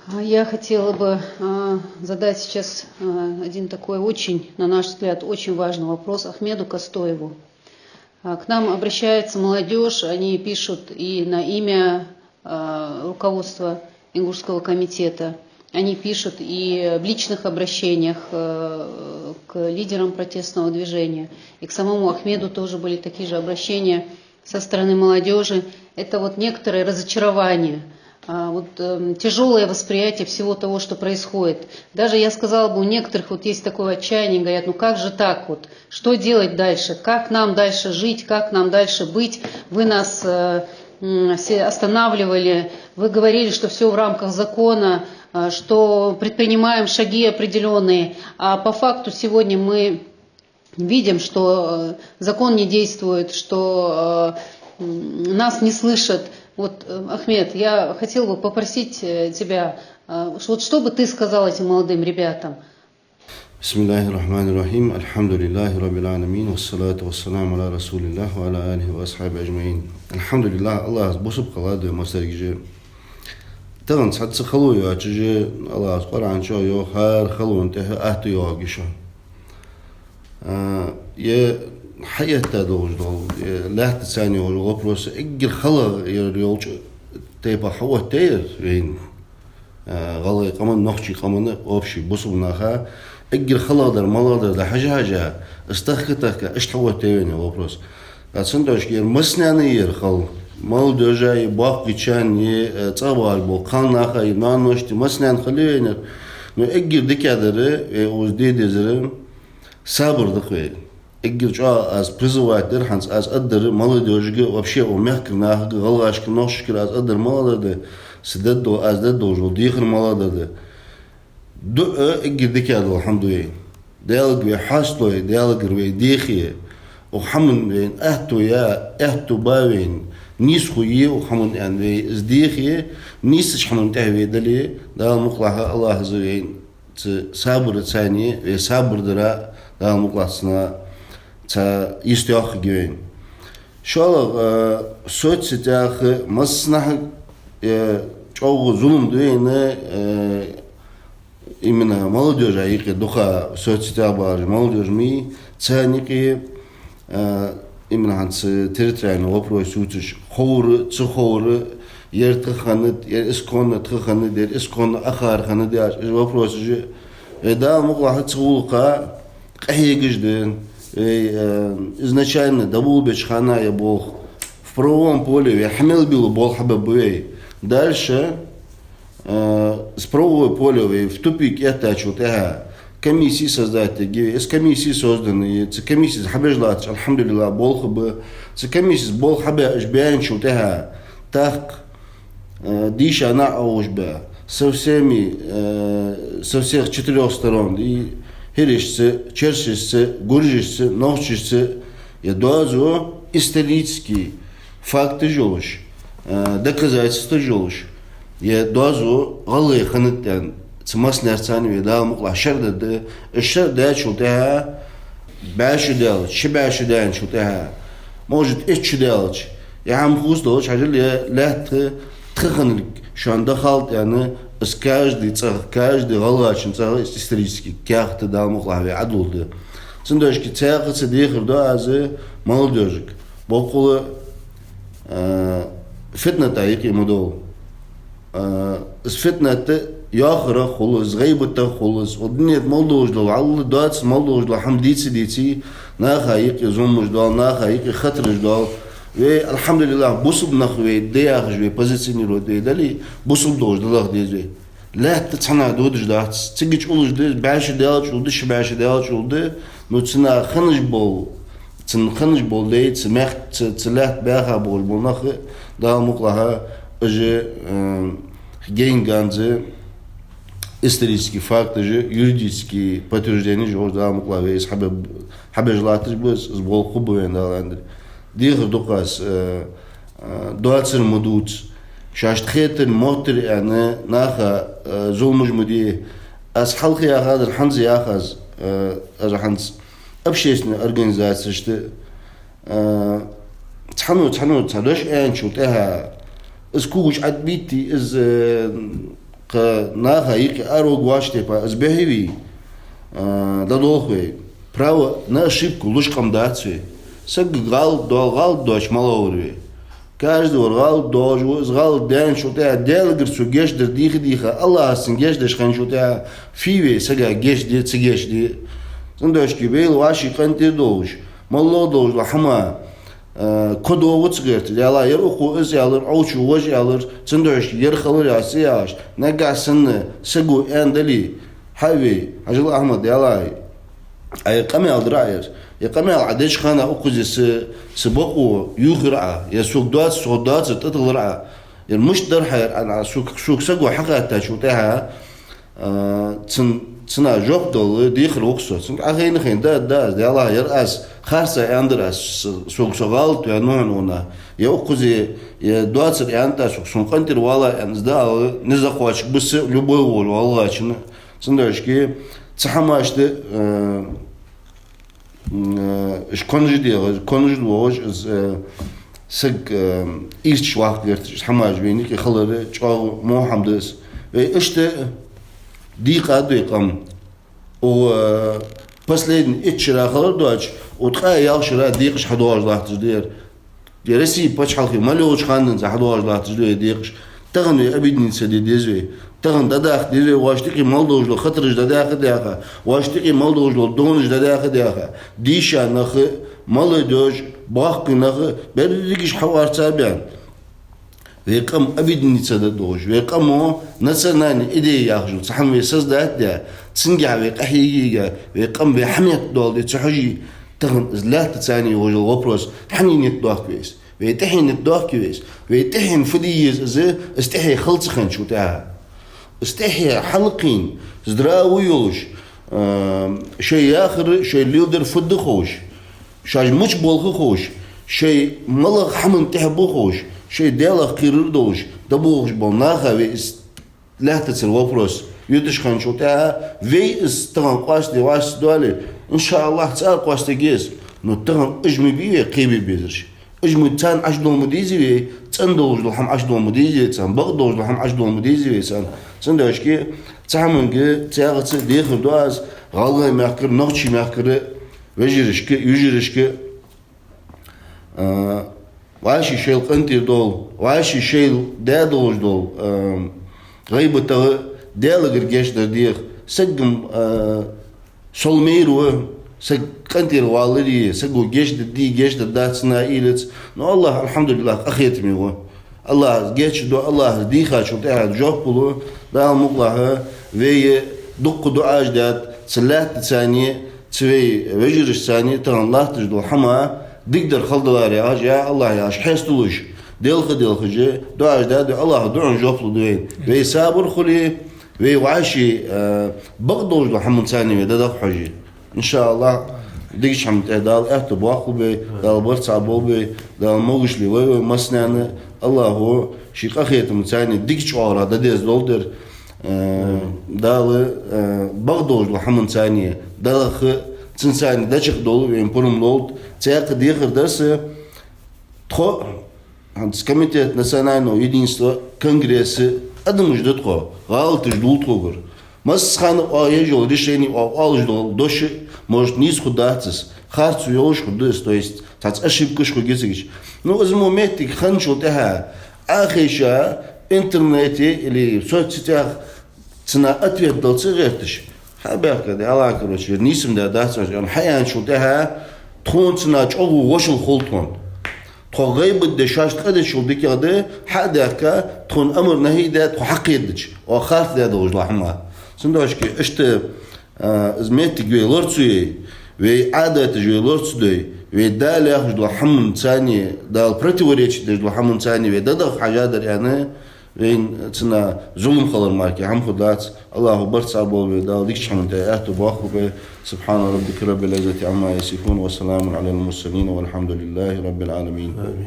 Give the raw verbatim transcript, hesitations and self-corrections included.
А, я хотела бы, а, задать сейчас, а, один такой очень, на наш взгляд, очень важный вопрос Ахмеду Костоеву. А, к нам обращается молодёжь, они пишут и на имя, а, руководства Ингушского комитета, они пишут и в личных обращениях, э, к лидерам протестного движения. И к самому Ахмеду тоже были такие же обращения со стороны молодёжи. Это вот некоторое разочарование, а, вот, эм, тяжёлое восприятие всего того, что происходит. Даже, я сказала бы, у некоторых вот есть такое отчаяние, говорят: «Ну как же так вот? Что делать дальше? Как нам дальше жить? Как нам дальше быть? Вы нас, э, м, все останавливали, вы говорили, что всё в рамках закона, э, что предпринимаем шаги определённые, а по факту сегодня мы видим, что, э, закон не действует, что, э, м, нас не слышат». Вот, э, Ахмед, я хотела бы попросить, э, тебя, э, ш-, вот что бы ты сказал этим молодым ребятам? بسم الله الرحمن الرحيم. الحمد لله رب العالمين. والصلاة والسلام على رسول الله وعلى آله وأصحابه أجمعين. الحمد لله, АллахӀа бусалба хилда вай массаргаш а. Тахан цхьацца хало йоацаш а, АллахӀа Къуръан чу йоах, хӀара халон тӀехьа атта йоагӀа шо. А, е хьаэтта долаш дола, е лаьттаца йола вопрос, эггара хала йолча тайпара хьаоттаяр вайна, а, гӀалгӀай къаман, нохчий къаман, общий бусалба наха, эггара халагӀдар малагӀдар да хьажа-хьажа, из тахка-тахка, иштта хьаоттаяр вайна вопрос. А цудухьа ер массанена яр хала, молодёжа а, боккхагӀчарна а, э, цӀагӀа бахаш бола кхалнаха а, ноаношта а, массанена хала я вайна ер. Но эггара дикагӀдар, э, укхаза де дезар, сабар да-кх вай. Эггара чӀоагӀа аз призывать дер хӀанз, аз аргдар молодёжага, вообще укх мехкара нахага, гӀалгӀашкара, нохчашкара аз аргдар малагӀдар да, са дергдола, аз дергдолаш дола дехар малагӀдар да. ДуӀа эггара дикагӀдола хӀама да вай. Даьлагара вай хьасталой, Даьлагара вай дехе, укх хӀаман вайна аьттув я, аьттув ба вайна, нийсхо я укх хӀаман аьнна вай из дехе, нийсача хӀаман тӀехьа вай дале, Дала мукъалахь, АллахӀа вайна цу сабарца, вай сабар дара, Дала мукъалахь, цунах цхьа йист йоаккхаргья вайна. ШоллагӀа, э, соцсетях массанахьа, э, чӀоагӀа зулам да вайна, э, именно молодёжа юкъе, дукха соцсетях бахаш молодёжь ма йий, царна юкъе, э, именно хӀанз территориальни вопрос ювцаш, ховр, ца ховр, ер тха хиннад, ер исконно тха хиннад, ер исконно Ӏохар хиннад яхаш, из вопросаш а, э, Дала мукъалахь, цу гӀулакха къахьегаш да, э, э, изначально дӀаболабеча хана я болх. В правовом поле вай хьа мел билла болх хьабергба вай. Дальше, э, из правовое поле вай в тупик эттачул тӀехьагӀа комиссии создать ергья вай. Из комиссии созданна я, цу комиссеца хьабеш латташ, алхьамдулиллахӀ, болх ба. Цу комиссеца болх хьабеш баьнначул тӀехьагӀа, тӀаккха, э, дийша наӀараш ба, со всеми, э, со всех четырёх сторон, и хӀирашца, черкасашца, гуржашца, нохчашца, е доазув исторически факташ йолаш, э, доказательстваш йолаш, е доазув гӀалгӀай хиннад аьнна, цу массанеца вай, Дала мукъалахь, шера дергда. Из шера даьчул тӀехьагӀа, бӀаь шу даьлча, ши бӀаь шу даьнначул тӀехьагӀа, может, итт шу даьлча, е хӀама хувцадолаш, хьажал, е лаьтта тха хиннилга шоана дахалда аьнна, из каждый цӀагӀа, каждый гӀалгӀачун цӀагӀа из исторически каьхат, Дала мукъалахь, вай Ӏодулларгда. Цудухьа цхьаькха цхьа дехар ду аз молодёжага. Боккъала, э, фитната юкъе ма довла. Э, из фитнат йоахарах хул из, гӀийбатах хул из, укх дунен тӀа мел долаш дола, вӀалла доацар мел долаш дола хӀама дийца-дийца, наха юкъе зуламаш доал, наха юкъе хатараш доал. Вай, алхьамдулиллахӀ, бусалба нах вай да яхаш вай позиционировать вай дале, бусалба долаш далахь деза вай. Лаьтта цхьаннахьа додаш дац. Цига чу уллаш да, бӀаь шу даьлча уллаш да, ши бӀаь шу даьлча уллаш да. Но цунах хиннаш бола, цунах хиннаш бола лай, цу мехка, цу, цу лаьтта баьха болаш бола нах, Дала мукъалахь, уж, э, гейн ганз исторически факташ а, юридически подтвержденеш а йолаш, Дала мукъалахь, вай из хьабе-, хьабеш латташ ба, из болх хургба вайна, Дала аьнна дале. Дехар ду-кх аз, э, э, доацар ма дувца, шоашта хетар, моттар аьнна, наха, э, зуламаш ма де. Аз хьалха яхадар, хӀанз а йоах аз, э, ер хӀанз общественни организацешта, э, цхьанне, цхьанне цхьа дош аьнначул тӀехьагӀа, из когаш Ӏобитте, из, э, Кхы наха юкъе араваргволча тайпара из бехьа вий, а, дӀадолх вай. Право на ошибку луш къам дац вай. Саг гӀалат доал, гӀалат доацаш ма ловра вай. Каждый вар гӀалат доалаш ва, из гӀалат даьнначул тӀехьагӀа Даьлагара цо гешт дар дийха-дийха, АллахӀа цунна гешт деш хинначул тӀехьагӀа фу вай, сага гешт де, ца гешт де. Цудухьа вай вӀаший къинтӀера долаш, моллагӀа долаш дола хӀама, а, кодо ва ца гӀерта, яла, ер укхо из аьлар, Ӏовчо вож аьлар, цудухьа ер хилар яц яхаш, нагахьа санна саго аьнна дале, хьа вай, Хьажал Ахьмад, яла, Ӏа ер къамаьл дир Ӏа ер. Ер къамаьл Ӏа деча хана укхаза са, са бокъо юхар Ӏа, ер сога доаца, сога доацар тӀаталар Ӏа. Ер мишта дар хьа ер, Ӏа, Ӏа сога, сога саго хьахаттачул тӀехьагӀа, а, цун, цунна жоп дала дехар ва-кх со. Цунга Ӏа хайна-хайна да, да, аз, яла, ер аз харца аьннадар аз, с-, сога со гӀалат ваьннав хьона, ер укхаза, ер доацар аьннад аз, сога сона къинтӀера вала аьнна, из да ала, низ кхоачаргба са любой вола гӀалгӀачунна. Цудухьа цу хӀамашта, э, м, э, уж конжа дегӀа, конжа доагӀаш, из, э, саг, э, ийрча ваккха гӀерташ, из хӀамаш вайна юкъе хилар чӀоагӀа во хӀама да из. Вай иштта дийкъад вай къам. Укх, э, последний итт шера хилар доацаш, укх ткъаь ялх шера декъаш хьадоагӀаш латташ да ер. Ер Россе паччахьалкхе мел йолча хана денз хьадоагӀаш латташ да вай декъаш. Тахан вай объединиться де деза вай. Тахан дӀадаха деза вай, вӀашта юкъе мел долаш дола хатараш дӀадаха а даьха, вӀашта юкъе мел долаш дола донаш дӀадаха а даьха. Дийша нах а, молодёжь, боккхий нах а, берригаш хьаорца а баьнна. Вай къам объединиться де долаш, вай къамо национальная идея яхаш йола цхьа хӀама вай создать даь, цунгахьа вай къахьега а йига, вай къам вай хьаметта доаладе ца хьожий, тахан из лаьттаца йолаш йола вопрос хьанна ниттадоахк вай из? Вай тӀехьенна ниттадоахкий вай из? Вай тӀехьенна фу де еза из, из тӀехье хила ца хинначул тӀехьагӀа? Из тӀехье хьалкхийна, здравый йолаш, а, шоай яхар, шоай леладар фуд ховш, шоаш мича болх ховш, шоай малагӀа хӀаман тӀехьа ба ховш, шоай Даьлах кхерар долаш, дӀаболхаш бола наха вай из лаьттацара вопрос йойташ хинначул тӀехьагӀа, вай из тахан къоастаде вӀаштӀехьа доале, иншааллахӀ, цар къоастаергья из. Но тахан уж ма бий вай кхебе безараш. Уж ма, царна Ӏочудоала ма дезий вай, цӀена долаш дола хӀама Ӏочудоала ма дезий вай царна, бакъ долаш дола хӀама Ӏочудоала ма дезий вай царна. Цудухьа цу хӀаманга цхьаькхаза дехар ду аз гӀалгӀай мехкара, нохчий мехкара вежарашка, йижарашка. А, вӀаший шоайла къинтӀера дола, вӀаший шоайла даь долаш дола, а, гӀийбатах Даьлагара гешт дар деха. Саг-м, а, сол майра ва, саг къинтӀера валаре, саго гешт дергдий, гешт дергдац цунна уйлаца. Но АллахӀ, алхьамдулиллахӀ, къахетаме ва. АллахӀа гешт ду, АллахӀа дийхачул тӀехьагӀа жоп лу. Дала мукъалахь, вай дукха дуӀаш даьд, цу лаьттаца, цу вай вежарашца тахан латташ дола хӀама дикадар хила даларе яхаш, я АллахӀ яхаш, хьесталуш, делха-делхаш дуӀаш даьд вай, АллахӀа дуӀан жоп лу вайна. Вай сабар хуле, вай вӀаший, э, бакъдолаш дола хӀаманца вай дӀадаха хьожий. ИншааллахӀ, дикача хӀаман тӀа Дала аьттув боаккхалба вай, Дала барт цхьа болба вай, Дала могаш ле вай, вай массанена, АллахӀа ший къахетамца дикача оагӀорахьа дӀадеза долда ер. Э, Дала, э, бакъдолаш дола хӀаманца дӀадаха, цунца дӀачакхдовла вайна пурам лолда. Цхьаькха дехар дар са, тхо, хӀанз Комитет национального единства, конгресса адамаш да тхо, гӀалаташ дул тхогара. Массахана оаха еш йола решени, оаха оалаш дола дош, может, нийса хургдац из, харцо йолаш хургда из, то есть цхьацца ошибкаш хургья цига. Ну, из мо моттиг хинначул тӀехьагӀа, Ӏа хайша интернете или соцсетях цунна ответ дала ца гӀерташ, хьабаьхка, де, Аллахь, короче, ер нийса ма дац, аьнна хьааьнначул тӀехьагӀа, тхона цунна чӀоагӀа вошал хул тхона. Тхо гӀийбат де шоашта къа дечул дикагӀа да, хьа а даьхка, тхона амар-нахьи даь, тхо хьакхетадича, оаха харц даь долаш дола хӀама. Цудухьа иштта, а, из моттиг вай лорацу йой, вай Ӏадаташ вай лорацу дой, вай Дала яхаш дола хӀаманца, Дала противоречить деш дола хӀаманца вай дӀадаха хьажадар аьнна, вайна цунна зулам хилар мара кхы хӀама хургдац. АллахӀа барт цхьа болба вай, Дала дикача хӀаман тӀа аьттув боаккхалба вай. سبحان ربك رب العزة عما يصفون وسلام على المرسلين والحمد لله رب العالمين. آمين.